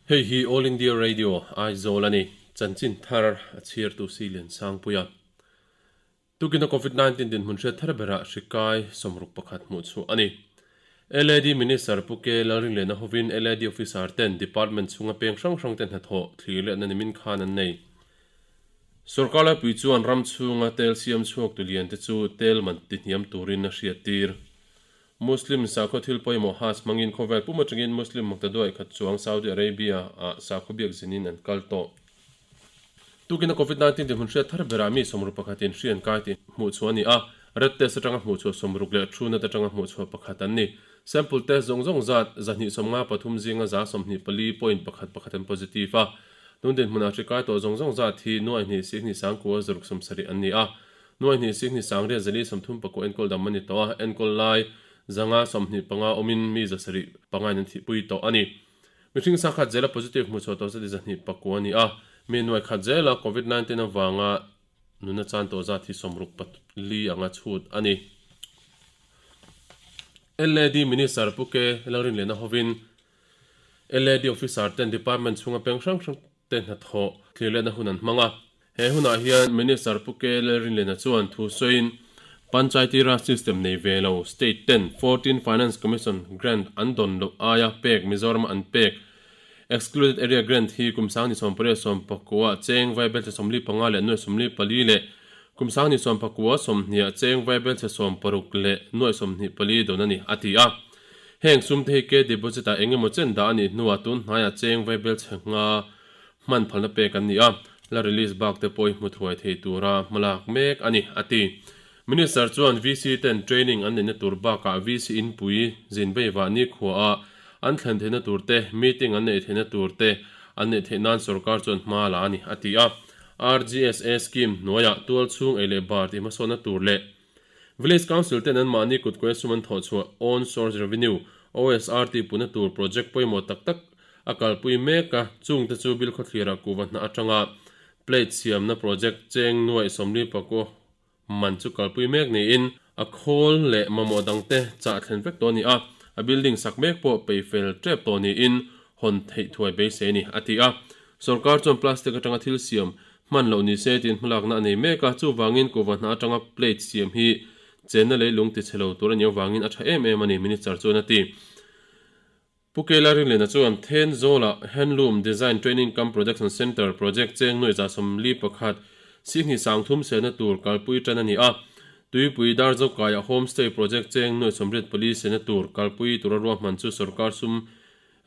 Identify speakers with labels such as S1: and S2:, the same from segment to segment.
S1: Hei hi All India Radio, Aizawl a ni. Chanchin thar a chhiartu si Liansangpuia. Tukina Covid 19 dinhmun hriat thar berah hri kai 61 hmuh chhuah a ni. LAD Minister Pu K Lalringlena hovin LAD Officer ten Department chhunga peng hrang hrang te hnathawh thlir lehna nimin khan an nei. Sorkar laipui chuan ram chhunga tel siam chhuak tu lian te chu tel man ti hniam turin a hriattir. Muslim sakhaw thil pawimawh Hajj hmangin khawvel pum atangin Muslim maktaduai khat chuang Saudi Arabia ah sakhaw biak zinin an kal tawh. Tukina Covid 19 dinhmun hriat thar berah mi 61 in hri an kai tih hmuh chhuah a ni a, red test atanga hmuh chhuah 60 leh thu nat atanga hmuh chhuah pakhat an ni. Sample test zawng zawng zat 253 zinga 24 point pakhat pakhat an positive a. Tun dinhmunah hri kai tawh zawng zawng zat hi nuai hnih sik hnih sangkua zaruk 70 an ni a. Nuai hnih sik hnih sangriat 434 enkawl dam a ni tawh a, enkawl lai 125 awmin mi 75 in an thihpui tawh a ni. Mihring sa khat zela positive hmuh chhuah tawh zat 209 a ni a, mi nuai khat zela Covid 19 avanga nuna chan tawh zat hi 64 anga chhut a ni. LAD Minister Pu K Lalrinliana hovin LAD Officer ten Department chhunga peng hrang hrang te hnathawh thlirletna hun an hmang a. He hunah hian Minister Pu K Lalrinliana chuan thu sawiin Panchayati Raj System nei ve lo State ten 14 Finance Commission Grant an dawn loh aia pek Mizoram-a an pek Excluded Area Grant hi kum sang ni 18 19 cheng vaibelchhe 45 leh nuai 44 leh kum sang ni 19 20 cheng vaibelchhe 60 leh nuai 24 dawn a ni, a ti a. Heng sum te hi K deposit ah eng emaw chen dah a nih hnuah tun hnaiah cheng vaibelchhe nga hman phalna pek an ni a, la release bak te pawh i hmu thuai thei tura hmalak mek a ni, a ti. Minister chuan VC ten training an neihna tur bakah VC inpui zin veivah nikhuaah an thlen theihna tur te, meeting an neih theihna tur te an neih theih nan sorkar chuan hma la a ni, a ti a. RGSA scheme hnuaiah tualchhung ei leh bar tih hmasawnna tur leh Village Council ten anmahni kutkuai sum an thawh chhuah Own Source Revenue, OSR, tih putna tur project pawimawh tak tak a kalpui mek a, chungte chu Bilkhawthlirah kuhva hnah atanga plate siamna project cheng nuaih 44 man chu kalpui mek niin a khawl leh mamawh dangte chah thlen vek tawh a ni a, a building sak mek pawh peih fel tep tawh niin hawn theih thuai beisei a ni, a ti a. Sorkar chuan plastic atanga thil siam Hman loh ni se tiin hmalakna a nei mek a, chuvangin kuhva hna atanga plate siam hi chenna leilung ti chhe lo tur a nih avangin a tha em em a ni, Minister chuan a ti. Pu Kela Ringlena chuan Thenzawl-ah Handloom Design Training Cum Production Centre project cheng nuai 41 sihhnih 30 sehna tur kalpui tan a ni a, Tuipui Darzokai-ah Homestay project cheng nuai 84 sehna tur kalpui tura ruahman chu sorkar sum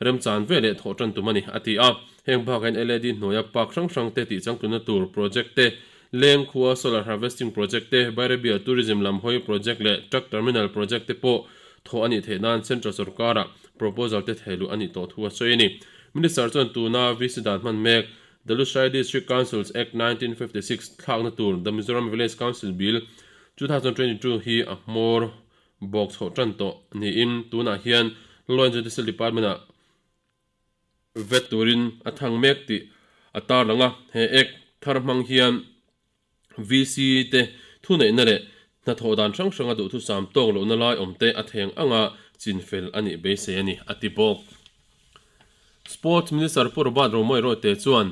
S1: Remchan ve leh thawh tan tum a ni, a ti a. Heng bakah hian LAD hnuaia park hrang hrang te tih changtlunna tur project te, Leng khua solar harvesting project te, Bairabia tourism lam hawi project leh truck terminal project te pawh thawh a nih theih nan central sorkara proposal te thehluh a nih tawh thu a sawi a ni. Minister chuan tuna VC dan hman mek The Lushai District Councils Act 1956 thlakna tur The Mizoram Village Council Bill 2022 hi a hmawr bawk chhoh tan tawh niin tunah hian Law and Judicial Department ah vet turin a thang mek tih a tarlang a, he Act thar hmang hian VC te thuneihna leh hnathawh dan hrang hranga duhthusam tawk lohna lai awm te a theng anga chinfel a nih beisei a ni, a ti bawk. Sports Minister Pu Robert Romawia Rawte chuan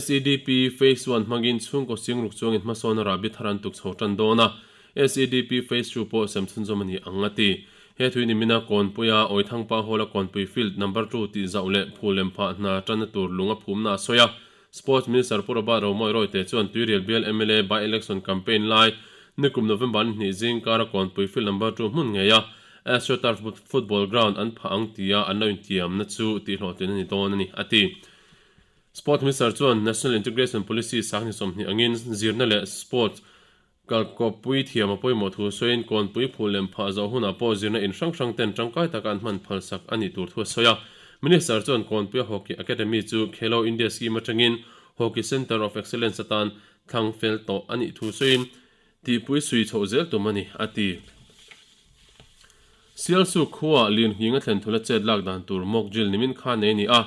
S1: SEDP Phase One hmangin chhungkaw singruk chuangin hmasawn rahbi thar an tuk chho tan dawn a, SEDP Phase Two pawh sem chhunzawm a ni ang a ti. He thui nimina Kawnpuia Awithangpa Hall-a Kawnpui Field Number Two tih zauh leh phul lem phah hna tanna tur lung a phumna a sawi a. Sports Minister Pu Robert Romawia Rawte chuan Tuirial bial mla by-election campaign lai nikum November ni hnih zing kara Kawnpui Field Number Two hmun ngei a AstroTurf Football Ground an phah ang tia an lo intiamna chu tihhlawhtlin a ni dawn a ni, a ti. Sport Minister chuan National Integration Policy sang 20 angin zirna leh sports kalkawppui thiam a pawimawh thu sawiin kawnpui phul lem phah zawh hunah pawh zirna in hrang hrang ten tangkai taka an hman phalsak a nih tur thu a sawi a. Minister chuan Kawnpuia Hockey Academy chu Khelo India Scheme atangin Hockey Centre of Excellence atan thlang fel tawh a nih thu sawiin tihpui sui chhoh zel tum a ni, a ti. Sialsuk khuaah Lianhing a thlen thula chet lak dan tur mock drill nimin kha nei a ni a.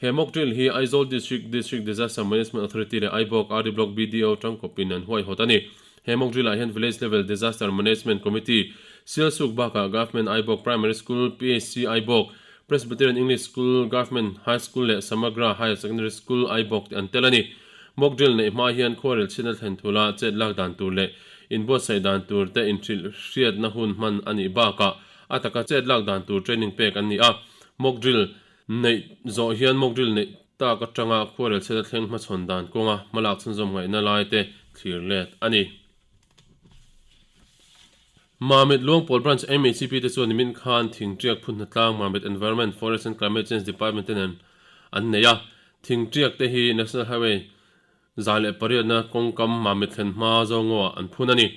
S1: He mock drill hi Aizawl District District Disaster Management Authority leh Aibawk RD Block BDO tangkawpin an huaihawt a ni. He mock drill ah hian Village Level Disaster Management Committee, Sialsuk bakah Government Aibawk Primary School, PHC Aibawk, Presbyterian English School, Government High School leh Samagra Higher Secondary School, Aibawk te an tel a ni. Mock drill neih hma hian khuarel chhiatna thlen thula chet lak dan tur leh inbuatsaih dan tur te inhrilh hriatna hun hman a nih bakah a taka chet lak dan tur training pek an ni a. Mock drill neih zawh hian mock drill neih tak atanga khuarel chhiatna thleng hmachhawn dan kawnga hmalak chhunzawm ngaihna lai te thlir let a ni. Mamit Luangpawl Branch MHCP te chuan nimin khan thingtiak phun hnatlang Mamit Environment, Forest and Climate Change Department te nen an nei a. Thingtiak te hi National Highway 108 na kawngkam Mamit thlen hma zawngaw ah an phun a ni.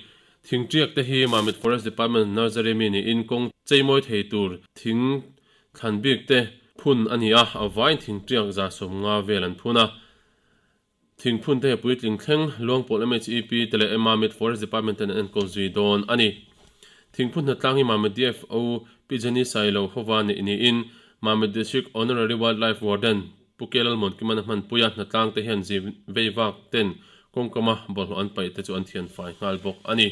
S1: Thingtiak te hi Mamit Forest Department Nursery mi niin kawng cheimawi thei tur thing thlan bik te phun a ni a, a vaiin thingtiak 150 vel an phun a. Thingphun te hi puitling thleng Luangpawl MHEP te leh Mamit Forest Department ten an enkawl zui dawn a ni. Thingphun hnatlang hi Mamit DFO Pi Jenny Sailo hova neih niin Mamit District Honorary Wildlife Warden Pu K Lalmuankiman a hmanpui a, hnatlang te hian zi veivak ten kawngkama bawlhhlawh an paih te chu an thian fai nghal bawk a ni.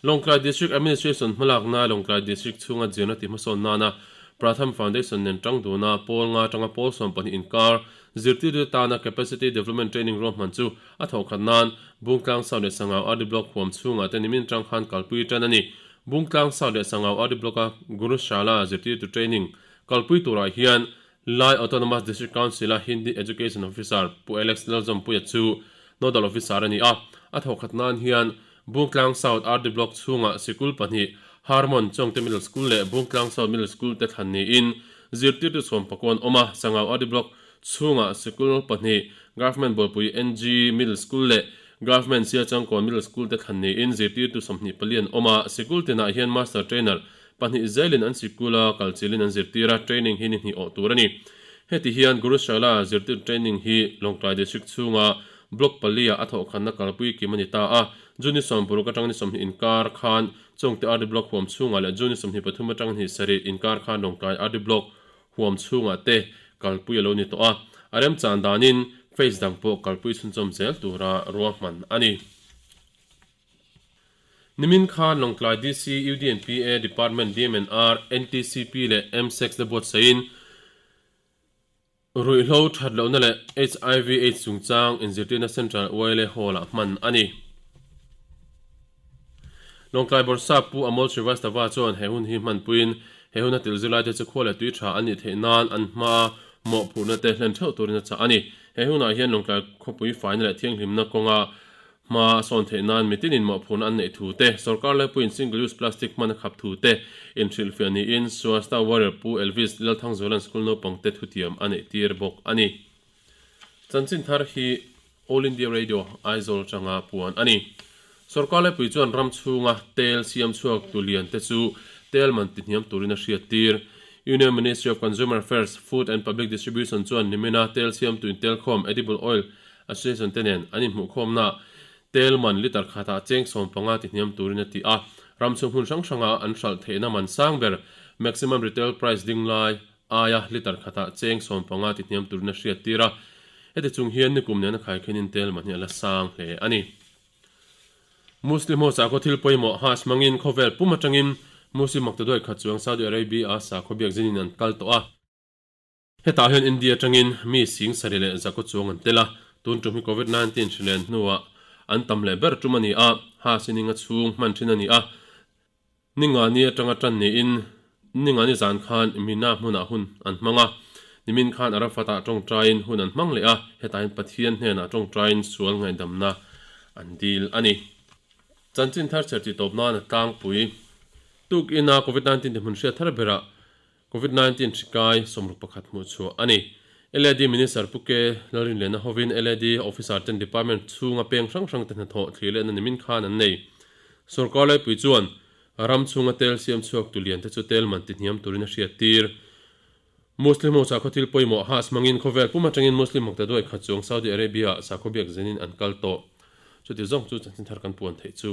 S1: Lawngtlai District Administration hmalakna Lawngtlai District chhunga zirna ti hmasawn nana Pratham Foundation nen tang duna pawl nga tanga pawl 12 inkar zirtirtu tana Capacity Development Training ruahman chu a thawhkhat nan Bungtlang South leh Sangau RD Block huam chhungah te nimin tang khan kalpui tan a ni. Bungtlang South leh Sangau RD Block-a Gurushala zirtirtu training kalpui turah hian Lai Autonomous District Council-a Hindi Education Officer Pu Alex Lalzawmpuia chu Nodal Officer a ni a, a thawhkhat nan hian Bungtlang South RD Block chhunga sikul pahnih Harmon Chawngte Middle School leh Bungtlang South Middle School te thlan niin zirtirtu sawmpakua an awm a, Sangau RD Block chhunga sikul pahnih Government Bawlpui NG Middle School leh Government Sialchangkawn Middle School te thlan niin zirtirtu 24 an awm a, sikul tinah hian Master Trainer Pahnih zelin an sikul a, kal chilin an zirtir a, training hi ni hnih awh tur a ni. Heti hian Gurushala zirtir training hi Lawngtlai District chhunga Block palia a thawhkhanna kalpui kim a ni ta a, June ni 60 atang ni 20 inkar khan Chawngte RD Block huam chhungah leh June ni 23 atang ni sarih inkar khan Lawngtlai RD Block huam chhungah te kalpui a lo ni tawh a, a remchan danin phase dang pawh kalpui chhunchawm zel tura ruahman a ni. Nimin khan Lawngtlai DC, UDNPA, Department, DMNR, NTCP leh MSEC te buatsaihin ruihhlo that lohna leh hiv Aids chungchang inzirtirna Central YLA Hall-ah hman a ni. Lawngtlai Bawrhsap Pu Amol Srivastava chuan he hun hi hmanpuiin he huna til zirlaite chu khua leh tui tha an nih theih nan an hmaa mawhphurhna te hlen theuh turin a chah a ni. He hunah hian Lawngtlai khawpui faina leh thianghlimna kawnga Hma a sawn theih nan mitinin mawhphurhna an neih thu te, sorkar laipuiin single use plastic hman a khap thu te inhrilhfiah niin Swasta Warrior Pu Elvis Lalthangzuala'n school naupang te thutiam a neih tir bawk a ni. Chanchin thar hi All India Radio, Aizawl atanga puan a ni. Sorkar laipui chuan ram chhunga tel siam chhuak tu lian te chu tel man tihniam turin a hriat tir. Union Ministry of Consumer Affairs, Food and Public Distribution chuan nimina tel siamtu intelkhawm edible oil Association te nen an inhmuhkhawmna tel man litre khatah cheng 15 tihniam turin a ti a, ram chhung hmun hrang hranga an hralh theihna man sang ber, maximum retail price ding lai aia litre khatah cheng 15 tihniam turin a hriat tir a, heti chung hian nikum nena khaikhenin tel man hi a la sang hle a ni. Muslim ho sakhaw thil pawimawh Hajj hmangin khawvel pum atangin Muslim maktaduai khat chuang Saudi Arabia-a sakhaw biakzinin an kal tawh a. Hetah hian India atangin mi sing sarih leh zakaw chuang an tel a, tun tum hi Covid 19 hri len hnuah an tam leh ber tum a ni a, Hajj inning a chhung hman thin a ni a, Ningani atanga tan niin Ningani zan khan Mina hmunah hun an hmang a, nimin khan Arafat-ah tawngtaiin hun an hmang leh a, hetah hian Pathian hnenah tawngtaiin sual ngaihdamna an dil a ni. Chanchin thar chher tih tawp nan a tlangpui tuk ina Covid 19 tihmun hriat thar berah Covid 19 hri kai 61 hmuh chhuah a ni. LAD Minister Pu K. Lalrinliana hovin LAD Officer ten Department chhunga peng hrang hrang te hnathawh thlir lehna nimin khan an nei. Sorkar laipui chuan ram chhunga tel siam chhuak tu lian te chu tel man tihniam turin a hriat tir. Muslim ho sakhaw thil pawimawh Hajj hmangin khawvel pum atangin Muslim maktaduai khat chuang Saudi Arabia ah sakhaw biak zenin an kal tawh. Chuti zawng chu chanchin thar kan puan theih chu.